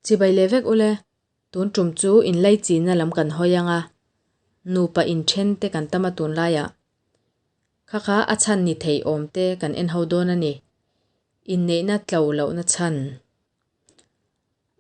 Chibai leh vek ule, tun tum chu inlaichinna lam kan hawi ang a, nupa inthen te kan tam a tunlaiah. Kha kha a chhan ni thei awm te kan en ho dawn a ni. Inneihna tlo lohna chhan.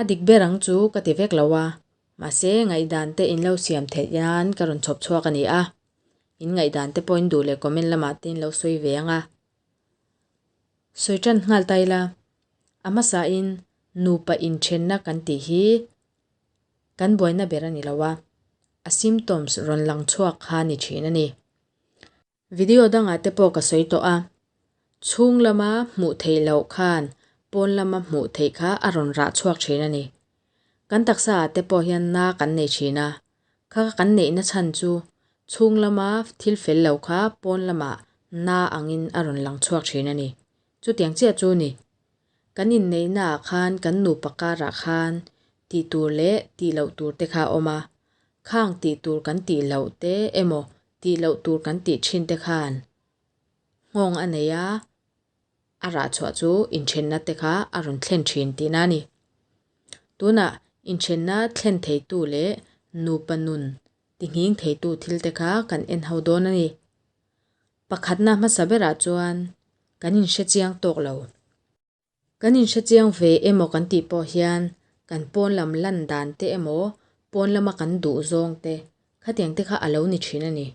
A dik ber ang chu ka ti vek lo a, mahse ngaihdan te in lo siam theih nan ka rawn chhawp chhuak a ni a. In ngaihdan te pawh in duh leh comment lamah te in lo sawi ve ang a. Sawi tan nghal ta ila, a hmasain nupa inthenna kan tih hi kan buaina ber a ni lo a, a symptoms rawn lang chhuak kha ni thin a ni. Video dangah te pawh ka sawi tawh a, chhung lama hmuh theih loh khan pawn lama hmuh theih kha a rawn rah chhuak thin a ni. Kan taksa ah te pawh hian na kan nei thin a, kha kan neihna chhan chu chhung lama thil fel lo kha pawn lamah na angin a rawn lang chhuak thin a ni. Chutiang chiah chu ni. Kan inneihna ah khan kan nupa karah khan tih tur leh tih loh tur te kha a awm a, khang tih tur kan tih loh te emaw tih loh tur kan tih thin te khan nghawng a nei a, a rah chhuah chu inthenna te kha a rawn thlen thin tihna a ni. Tunah inthenna thlen theitu leh nupa nun tinghing theitu thil te kha kan en ho dawn a ni. Pakhatna hmasa berah chuan kan inhre chiang tawk lo. Kan inhre chiang ve emaw kan tih pawh hian kan pawn lam lan dan te emaw pawn lama kan duh zawng te khatiang te kha a lo ni thin a ni.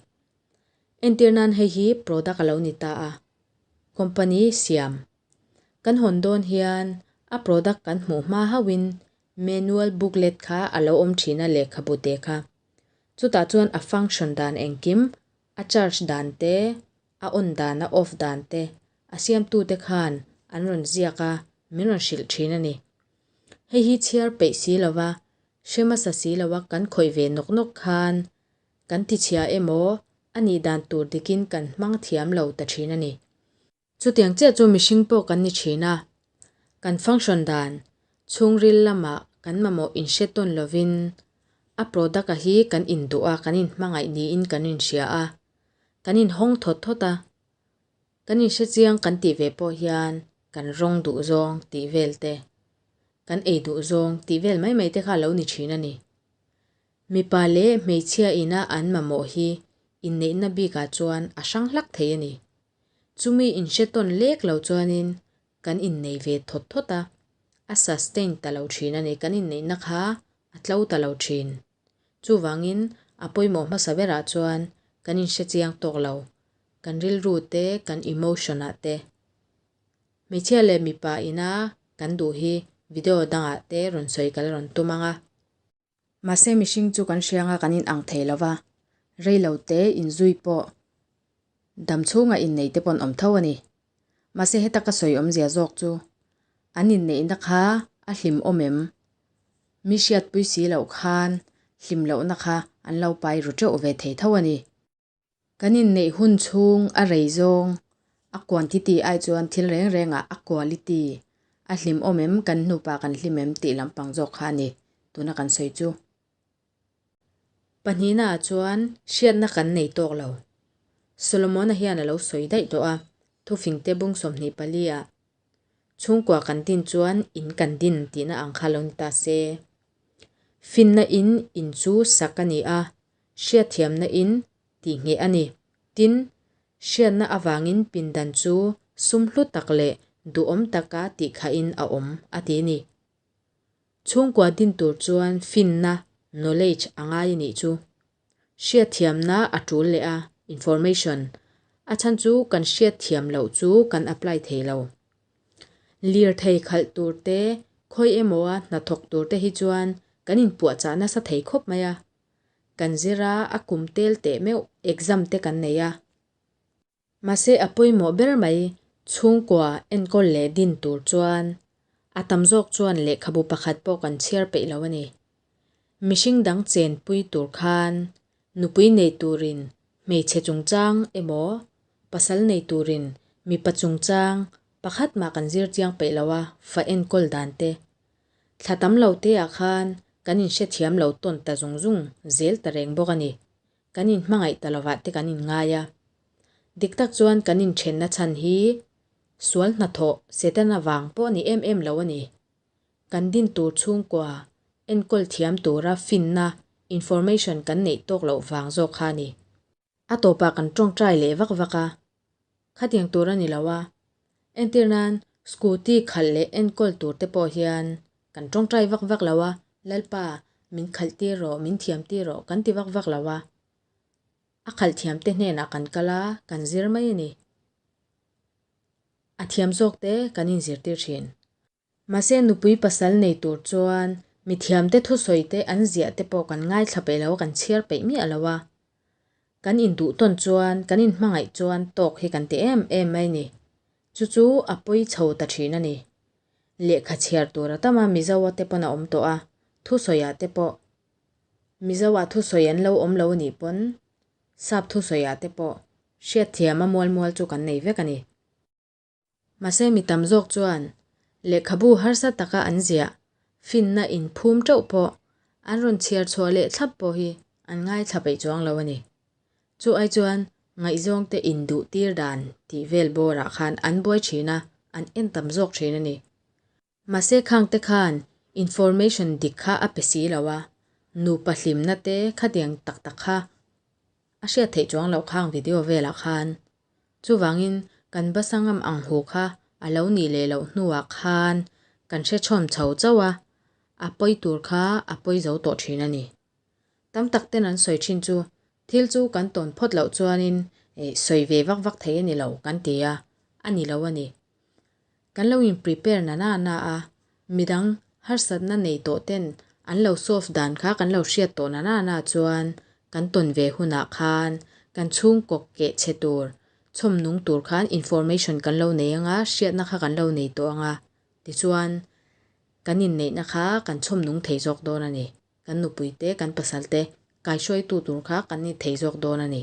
Entir nan hei hi product a lo ni ta a, company siam. Kan hawn dawn hian a product kan hmuh hma hauhin manual booklet kha a lo awm thin a lehkhabu te kha. Chutah chuan a function dan engkim A charge dan te, a on dan a off dan te a siamtute khan an rawn ziak a, min rawn hrilh thin a ni. Hei hi chhiar peih si lova, hre hmasa si lova kan khawih ve nawk nawk khan kan tichhia emaw a nih dan tur dikin kan hmang thiam lo ta thin a ni. Chutiang chiah chu mihring pawh kan ni thin a, kan function dan chhungril lamah kan mamawh inhre tawn lovin a product-a hi kan induh a, kan inhmangaih niin kan inhria a, kan inhawng thawt thawt a, kan inhre chiang kan tih ve pawh hian kan rawng duh zawng tih vel te, kan ei duh zawng tih vel mai mai te kha a lo ni thin a ni. Mipa leh hmeichhia ina an mamawh hi inneihna bikah chuan a hrang hlak thei a ni. Chumi inhre tawn lek lo chuanin kan innei ve thawt thawt a, a sustain ta lo thin a ni, kan inneihna kha a tlo ta lo thin. Chuvangin a pawimawh hmasa berah chuan kan inhre chiang tawk lo, kan rilru te, kan emotion ah te. Hmeichhia leh mipa ina kan duh hi video dangah te rawn sawi ka la rawn tum ang a. Mahse mihring chu kan hrianga kan in ang thei lova, rei lo te inzui pawh dam chhunga innei te pawn awm tho a ni. Mahse heta ka sawi awmzia zawk chu an inneihna kha a hlim awm em? Mi hriatpui si loh khan hlim lohna kha an lo pai ru teuh ve thei tho a ni. Kan inneih hun chhung a rei zawng, a quantity ai chuan thil reng rengah a quality a hlim awm em, kan hnupa kan hlim em tih lampang zawk kha a ni tuna kan sawi chu. Pahnihnaah chuan hriatna kan nei tawk lo. Solomona hian a lo sawi daih tawh a, thufingte bung 24 ah chhungkua kan din chuan in kan din tihna ang kha lo ni ta se. Finna in in chu sak a ni a, Hriatthiamna in tih ngheh a ni. Tin, hriatna avangin pindan chu sum hlu tak leh duhawm taka tih khahin a awm, a ti ni. Chhungkua din tur chuan finna, knowledge, a ngai a nih chu. Hriatthiamna a tul leh a, information, a chhan chu kan hriatthiam loh chu kan apply thei lo. Lirthei khalh tur te, khawi emawa hnathawk tur te hi chuan kan inpuahchah nasa thei khawp mai a. Kan zir a, a kum tel teh meuh exam te kan nei a. Mahse a pawimawh ber mai chhungkua enkawl leh din tur chuan a tam zawk chuan lehkhabu pakhat pawh kan chhiar peih lo a ni. Mihring dang chenpui tur khan nupui nei turin hmeichhe chungchang emaw pasal nei turin mipa chungchang pakhat mah kan zir chiang peih lo a, fa enkawl dan te Thla tam lo te ah khan kan inhrethiam lo tawn ta zung zung zel ta reng bawk a ni. Kan inhmangaih ta lovah te kan inngai a. Dik tak chuan kan inthenna chhan hi sual hnathawh Setana vang pawh a ni em em lo a ni. Kan din tur chhungkua enkawl thiam tura finna, information, kan neih tawk loh vang zawk kha a ni. A tawpah kan tawngtai leh vak vak a, khatiang tur a ni lo a, entir nan scooty khalh leh enkawl tur te pawh hian kan tawngtai vak vak lo a, Lalpa min khalh tir rawh, min thiam tir rawh kan ti vak vak lo a, a khalh thiam te hnenah kan kal a, kan zir mai a ni. A thiam zawk te kan inzirtir thin. Mahse nupui pasal nei tur chuan mithiamte thusawite an ziah te pawh kan ngaithla peih lo a, kan chhiar peih miah lo a. Kan induh tawn chuan, kan inhmangaih chuan tawk hi kan ti em em mai ni. Chu chu a pawi chho ta thin a ni. Lehkha chhiar tur a tam a, Mizoa te pawn a awm tawh a, thusawiah te pawh Mizoa thusawi an lo awm lo nih pawn Sap thusawiah te pawh hriatthiam a mual mual chu kan nei vek a ni. Mahse mi tam zawk chuan lehkhabu harsa taka an ziah finna inphum teuh pawh an rawn chhiar chhuah leh thlap pawh hi an ngaithla peih chuang lo a ni. Chu ai chuan ngaihzawngte induh tir dan tih vel bawrah khan an buai thin a, an en tam zawk thin a ni. Mahse khangte khan information dik kha a pe si lo a, nupa hlimna te khatiang tak tak kha a hriat theih chuang loh khang video velah khan. Chuvangin kan basa ngam ang hu kha a lo nih leh loh hnuah khan kan hre chhawm chho chauh a, a pawi tur kha a pawi zo tawh thin a ni. Tam tak ten an sawi thin chu thil chu kan tawn phawt loh chuanin sawi ve vak vak thei a ni lo kan ti a, a ni lo a ni. Kan lo in prepare na na na a, midang harsatna nei tawh ten an lo solve dan kha kan lo hriat tawh na na na chuan kan tawn ve hunah khan kan chhungkaw keh chhe tur, chhawm nung tur khan information kan lo nei anga, hriatna kha kan lo nei tawh anga, tichuan kan inneihna kha kan chhawm nung thei zawk dawn a ni. Kan nupui te, kan pasal te kaihruaitu tur kha kan ni thei zawk dawn a ni.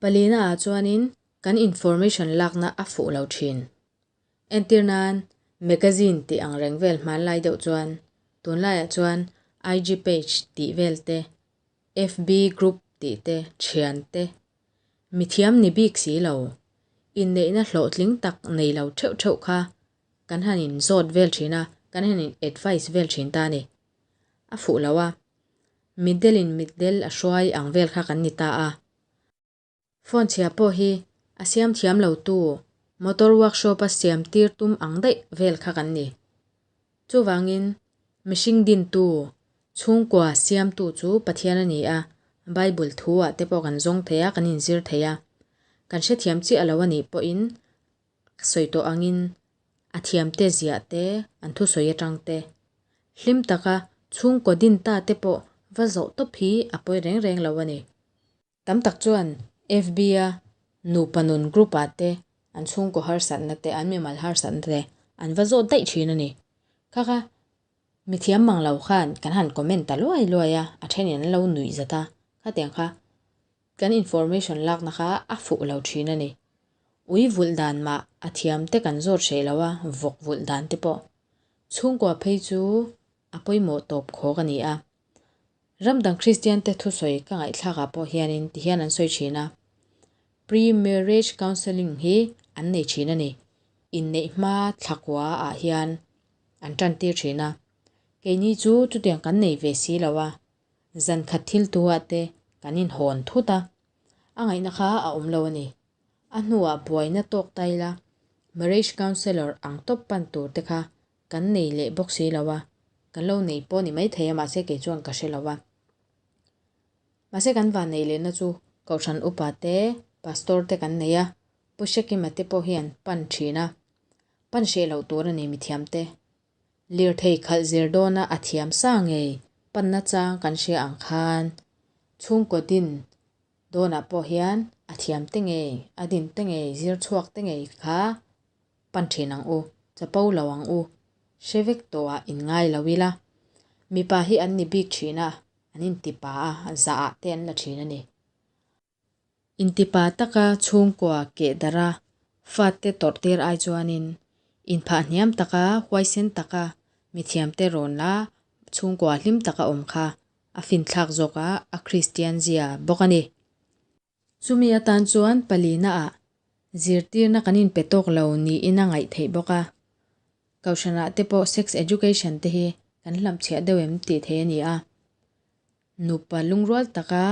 Palina ah chuanin kan information lakna a fuh lo thin. Entir nan magazine tih ang reng vel hmanlai deuh chuan tunlaiah chuan IG page tih vel te, FB group tih te, thian te, mithiam ni bik si lo, inneihna hlawhtling tak nei lo theuh theuh kha kan han in zawt vel thin a, kan han in advice vel thin ta a ni. A fuh lo a, Mitdelin mitdel a hruai ang vel kha kan ni ta a. Phone chhia pawh hi a siam thiam lo tu motor workshop a siam tir tum ang daih vel kha kan ni. Chuvangin mihring dintu, chhungkua siamtu chu Pathian a ni a, Bible thu ah te pawh kan zawng thei a, kan inzir thei a. Kan hrethiam chiah lo a nih pawhin sawi tawh angin a thiamte ziah te, an thusawi atang te, hlim taka chhungkaw din ta te pawh va zawh tawp hi a pawi reng reng lo a ni. Tam tak chuan FB-a nupa nun group-ah te an chhungkaw harsatna te, an mimal harsatna te an va zawt daih thin a ni. Kha kha mithiam mang lo khan kan han comment ta luai luai a, a thenin an lo nuih zat a, khatiang kha Kan information lakna kha a fuh lo thin a ni. Ui vulh dan mah a thiam te kan zawt hreh lo a, vawk vulh dan te pawh. Chhungkua phei chu a pawimawh tawp khawk a ni a. Ram dang Kristian te thusawi ka ngaihthlakah pawh hianin ti hian an sawi thin a, Pre-marriage counselling hi an nei thin a ni. Inneih hma thlakua ah hian an tan tir thin a. Keini chu chutiang kan nei ve si lo a, Zan khat thil tuah te kan inhawn thut a, a ngaihna kha a awm lo a ni. A hnuah buaina tawk ta ila, marriage counsellor ang tawp pan tur te kha kan nei leh bawk si lo a, kan lo nei pawh ni maithei a mahse kei chuan ka hre lo a. Mahse kan van neih lehna chu Kohhran upa te, Pastor te kan nei a, Pu Hrekima te pawh hi an pan thin a, pan hreh loh tur a ni mithiam te. Lirthei khalh zir dawna a thiam sa ngei panna chang kan hria ang khan chhungkaw din dawnah pawh hian a thiam te ngei, a din te ngei, zir chhuak te ngei kha pan thin ang u, chapo lo ang u, hre vek tawhah inngai lo ila. Mipa hi an ni bik thin a, an intipa a, zahah te an la thin a ni. Intipa taka chhungkua keh darh a, fate tawrh tir ai chuanin inphah hniam taka huaisen taka mithiamte rawn la chhungkua hlim taka awm kha a finthlak zawk a, a Kristian zia bawk a ni. Chumi atan chuan palina ah zirtirna kan inpe tawk lo niin a ngaih theih bawk a. Kohhranah te pawh sex education te hi kan hlamchhiah deuh em tih theih a ni a. Nupa lungrual taka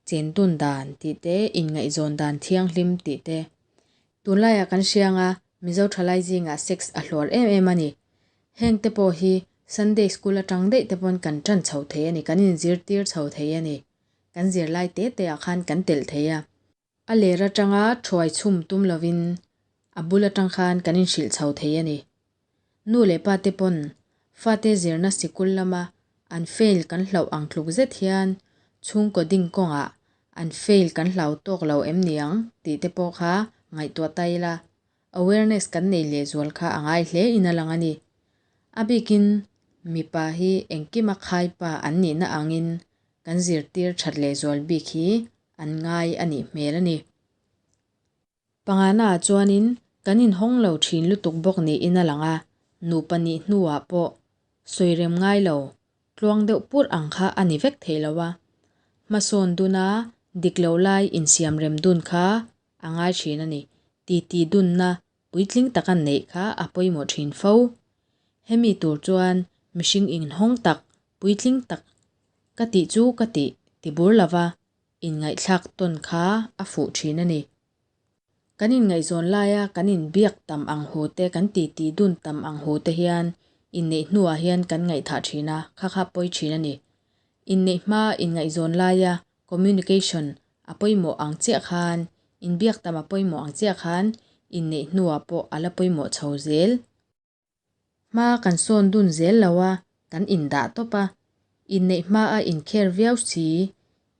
chen dun dan tih te, inngaihzawn dan thianghlim tih te. Tunlaiah kan hriang a, Mizo thalai zingah sex a hluar em em a ni. Heng te pawh hi Sunday school atang daih te pawn kan tan chho thei a ni, kan inzirtir chho thei a ni. Kan zirlai te te ah khan kan telh thei a. A ler atanga thuai chhum tum lovin a bul atang khan kan inhrilh chho thei a ni. Nu leh pa te pawn fate zirna sikul lama an fail kan hlauh ang tluk zet hian chhungkaw ding kawngah an fail kan hlau tawk lo em ni ang tih te pawh kha ngaihtuah ta ila, awareness kan nei lehzual kha a ngai hle in a lang a ni. A bikin mipa hi engkima khaipa an nihna angin kan zirtir that lehzual bik hi an ngai a nih hmel a ni. Pangana ah chuanin kan inhawng lo thin lutuk bawk niin a lang a, nupa nih hnuah pawh sawirem ngai lo, tluang deuh pur ang kha a ni vek thei lo a. Hmasawn duna dik lo lai insiamrem dun kha a ngai thin a ni. Titi dunna puitling taka neih kha a pawimawh thin fo. Hemi tur chuan mihring inhawng tak, puitling tak ka tih chu ka tih ti bur lova inngaihthlak tawn kha a fuh thin a ni. Kan inngaihzawn laia kan inbiak tam ang hu te, kan titi dun tam ang hu te hian inneih hnuah hian kan ngaihthah thin a, kha kha pawi thin a ni. Inneih hma inngaihzawn laia communication a pawimawh ang chiah khan, inbiak tam a pawimawh ang chiah khan inneih hnuah pawh a la pawimawh chho zel. Hma kan sawn dun zel lo a, kan indah tawp a. Inneih hma a inkher viau si,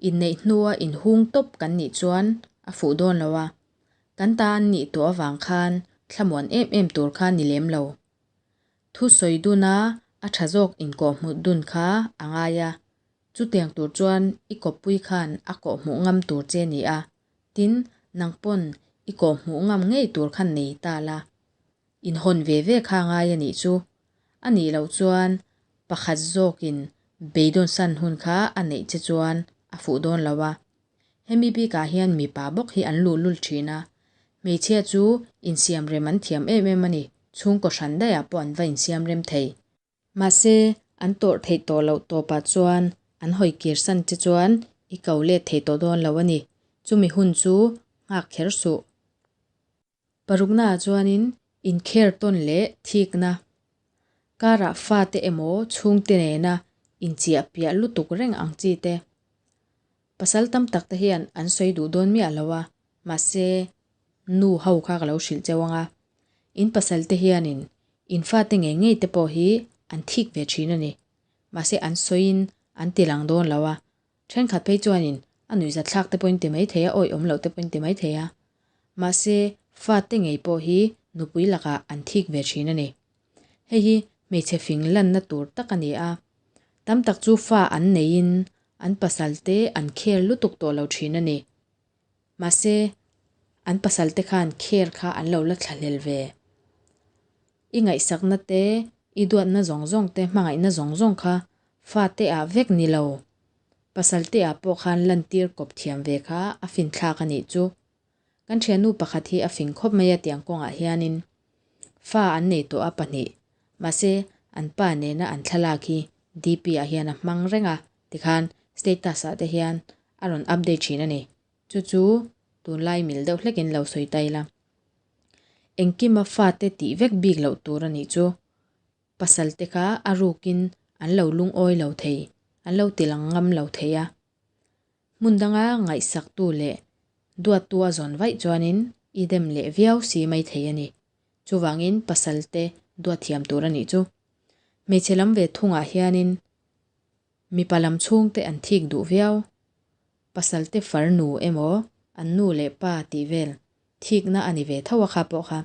inneih hnua inhung tawp kan nih chuan a fuh dawn lo a. Kan ta an nih tawh avang khan thlamuan em em tur kha ni lem lo. Thu sawi dun a, a tha zawk inkawhhmuh dun kha a ngai a. Chutiang tur chuan i kawppui khan a kawhhmuh ngam tur che ni a, tin, nang pawn i kawhhmuh ngam ngei tur khan nei ta la. Inhawn ve ve kha ngai a nih chu. A nih loh chuan pakhat zawkin beidawnsan hun kha a neih che chuan a fuh dawn lo a. Hemi bikah hian mipa bawk hi an luhlul thin a, hmeichhia chu insiamrem an thiam em em a ni, chhungkaw hran daihah pawh an va insiamrem thei. Mahse, an tawrh theih tawh loh tawpah chuan an hawi kir san che chuan i ko let thei tawh dawn lo a ni. Chumi hun chu nghak kher suh. Paruknaah chuanin inkher tawn leh thikna karah fate emaw chhungte nena inchiah piah lutuk reng ang chi te. Pasal tam tak te hian an sawi duh dawn miah lo a, mahse nu ho kha ka lo hrilh cheu ang a. In pasal te hianin in fate ngei ngei te pawh hi an thik ve thin a ni. Mahse an sawiin an ti lang dawn lo a, Thenkhat phei chuanin a nuihzatthlak te pawhin ti mai thei a, awih awm loh te pawhin ti mai thei a. Mahse, fate ngei pawh hi nupui lakah an thik ve thin a ni. Hei hi hmeichhe fing lanna tur tak a ni a. Tam tak chu fa an neiin an pasal te an care lutuk tawh lo thin a ni. Mahse, an pasal te khan care kha an lo la thlahlel ve. I ngaihsakna te, i duatna zawng zawng te, hmangaihna zawng zawng kha fate ah vek ni lo. Pasal te ah pawh khan lantir kawp thiam ve kha a finthlak a nih chu. Kan thiannu pakhat hi a fing khawp mai a tiang kawngah hianin fa an nei tawh a pahnih. Mahse, an pa nena an thlalak hi DP ah hian a hmang reng a, tikhan status ah te hian a rawn update thin a ni. Chu chu tunlai mil deuh hlekin lo sawi ta ila. Engkima fate tih vek bik loh tur a nih chu. Pasal te kha a rukin an lo lungawi lo thei, an lo ti lang ngam lo thei a. Hmun danga ngaihsaktu leh duattu a zawn vaih chuanin i dem leh viau si mai thei a ni. Chuvangin pasal te duat thiam tur a nih chu. Hmeichhe lam ve thungah hianin Mipa lam chhungte an thik duh viau. Pasalte farnu emaw an nu leh pa tih vel thikna a ni ve tho a kha pawh kha.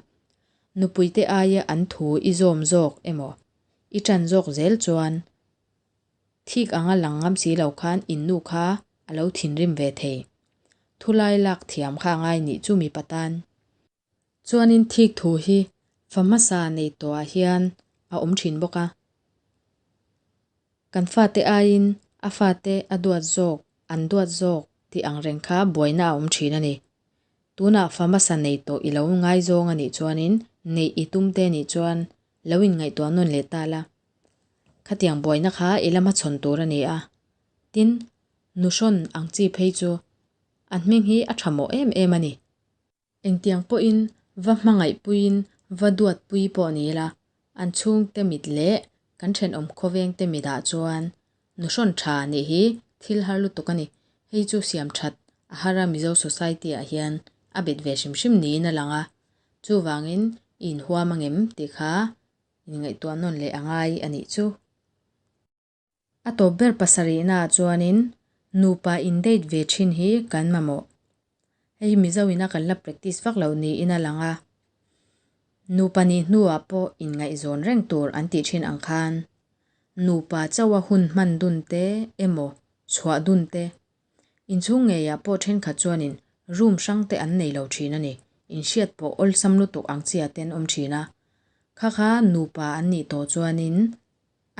Nupuite aia an thu i zawm zawk emaw i ṭan zawk zel chuan thik anga lang ngam si lo khan in nu kha a lo thinrim ve thei. Thulai lak thiam kha a ngai nih chu mipa tan. Chuanin thik thu hi fa hmasa nei tawhah hian a awm thin bawk a. Kan fate aiin a fate a duat zawk, an duat zawk tih ang reng kha buaina a awm thin a ni. Tunah fa hmasa nei tawh i lo ngaizawng a nih chuanin neih i tum te nih chuan Lo inngaihtuah nawn leh ta la. Khatiang buaina kha i la hmachhawn tur a ni a. Tin, nuhrawn ang chi phei chu an hming hi a tha mawh em em a ni. Engtiang pawhin va hmangaihpuiin va duatpui pawh ni ila, an chhungte mit leh kan thenawm khawvengte mitah chuan nuhrawn tha nih hi thil har lutuk a ni. Hei chu siam that a har a Mizo society ah hian a bet ve hrim hrim niin a lang a, chuvangin i inhuam angem tih kha inngaihtuah nawn leh a ngai a nih chu. A tawp ber pasarihnaah chuanin nupa in date ve thin hi kan mamawh. Hei hi Mizo ina kan la practice vak loh niin a lang a. Nupa nih hnuah pawh inngaihzawn reng tur an tih thin ang khan nupa chauha hun hman dun te emaw chhuah dun te inchhung ngeiah pawh thenkhat chuanin room hrang te an nei lo thin a ni. Inhriat pawh awlsam lutuk ang chiah te an awm thin a. Kha kha nupa an nih tawh chuanin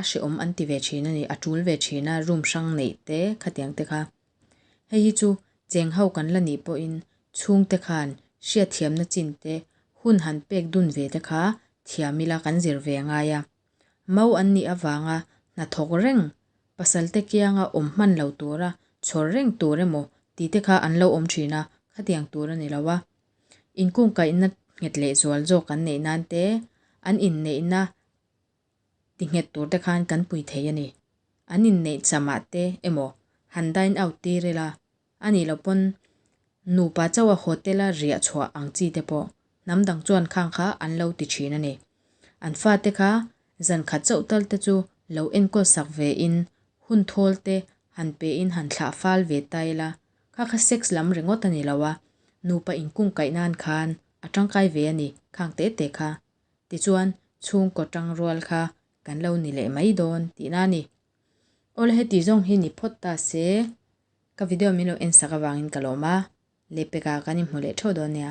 a hrehawm an ti ve thin a ni, a tul ve thin a, room hrang neih te khatiang te kha. Hei hi chu cheng ho kan la nih pawhin chhungte khan hriatthiamna chin te, hun han pek dun ve te kha thiam ila kan zir ve a ngai a. Mau an nih avanga hnathawk reng, pasal te kianga awm hman lo tura chhawr reng tur emaw tih te kha an lo awm thin a, khatiang tur a ni lo a. Inkungkaihna nghet lehzual zawk an neih nan te, an inneihna ti nghet tur te khan kan pui thei a ni. An inneih chamah te emaw han dine out tir ila, a nih loh pawn nupa chauha hotel a riah chhuah ang chi te pawh hnam dang chuan khang kha an lo ti thin a ni. An fate kha zan khat chauh tal te chu lo enkawl sak ve in hun thawl te han pe in han thlah fal ve ta ila, kha kha sex lam ringawt a ni lo a, nupa inkungkaih nan khan a tangkai ve a ni khang te te kha. Tichuan, chhungkaw tangrual kha kan lo ni leh mai dawn tihna a ni. Awle heti zawng hi ni phawt ta se, ka video min lo en sak avangin ka lawm a, lehpekah kan inhmu leh theuh dawn nia.